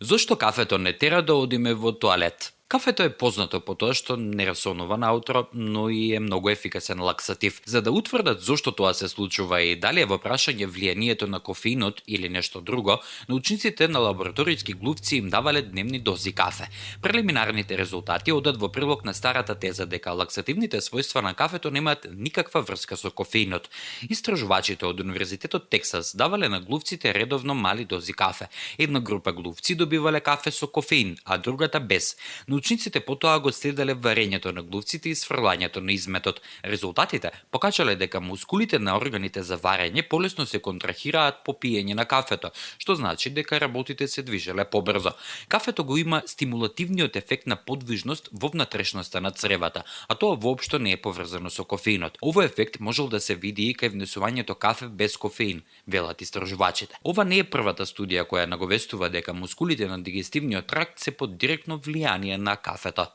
Зошто кафето не тера да одиме во тоалет? Кафето е познато по тоа што не расонува наутро, но и е многу ефикасен лаксатив. За да утврдат зошто тоа се случува и дали е во прашање влијанието на кофеинот или нешто друго, научниците на лабораториски глувци им давале дневни дози кафе. Прелиминарните резултати одат во прилог на старата теза дека лаксативните својства на кафето немаат никаква врска со кофеинот. Истражувачите од Универзитетот Тексас давале на глувците редовно мали дози кафе. Една група глувци добивале кафе со кофеин, а другата без. Научниците потоа го следеле варењето на глувците и сфрлањето на изметот. Резултатите покажале дека мускулите на органите за варење полесно се контрахираат по пиење на кафето, што значи дека работите се движеле побрзо. Кафето го има стимулативниот ефект на подвижност во внатрешноста на цревата, а тоа воопшто не е поврзано со кофеинот. Овој ефект можел да се види и кај внесувањето кафе без кофеин, велат истражувачите. Ова не е првата студија која наговестува дека мускулите на дигестивниот тракт се под директно влијание на кафето.